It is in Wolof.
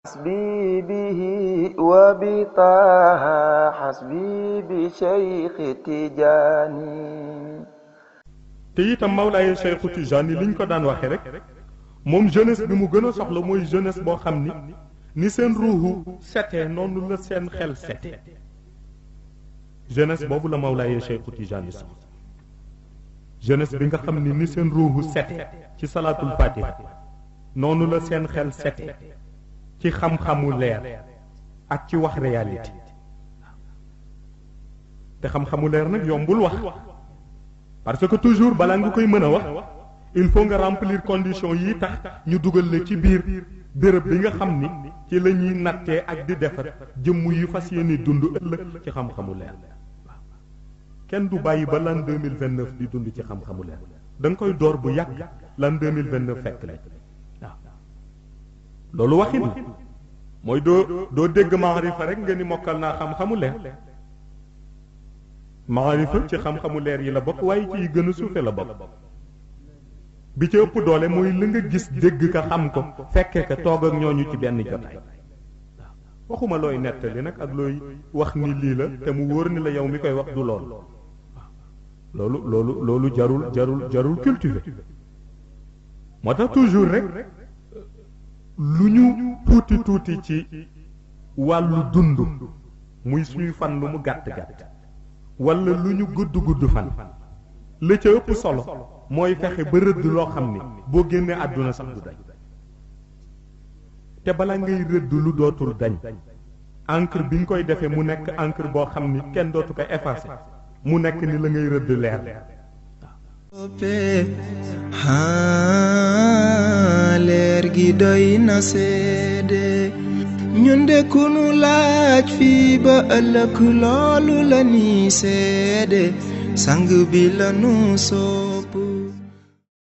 حسبي به وبطه حسبي بشيخ تجاني. te itam Mawlaaye Cheikhu Tijaani liñ ko daan waxe rek moom jeunesse bi mu gën a soxla mooy jeunesse boo xam ni seen ruuxu setee noonu la seen xel sete jeunesse boobu la Mawlaaye Cheikhu Tijaani soxla jeunesse bi nga xam ni seen ruuxu sete ci salaatul fatiha noonu la seen xel sete ci xam-xamu leer ak ci wax réalité te xam-xamu leer nag yombul wax parce que toujours balaa nga koy mën a wax il faut nga remplir conditions yi tax ñu dugal la ci biir béréb bi nga xam ni ci la ñuy nattee ak di defar jëmm yi fas yéene dund ëllëg ci xam-xamu leer kenn du bàyyi ba l'an 2029 di dund ci xam-xamu leer da nga koy door bu yàgg l'an 2029 fekk la waaw loolu waxin la mooy doo dégg maarifa rek nga ni mokkal naa xam-xamu leer maarifa ci xam-xamu leer yi la bokk waaye ci yi gën a suufe la bokk bi ci ëpp doole mooy la nga gis dégg ka xam ko fekke ka toog ak ñooñu ci benn jotaay waxuma looy nettali nag ak looy wax ni lii la te mu wóor ni la yow mi koy wax du lool loolu jarul cultiver moo tax toujours rek lu ñu tuuti ci wàllu dund muy suñu fan lu mu gàtt-gàtt wala lu ñu gudd fan la ca ëpp solo mooy fexe ba rëdd loo xam ni boo génnee àdduna sax du dañ te bala ngay rëdd lu dootul dañ encre bi nga koy defee mu nekk encre boo xam ni kenn dootu ko effacé mu nekk ni la ngay rëdd leer leer gi doy na seede ñun de ku nu laaj fii ba ëllëg loolu la ni seede sang bi la nu soo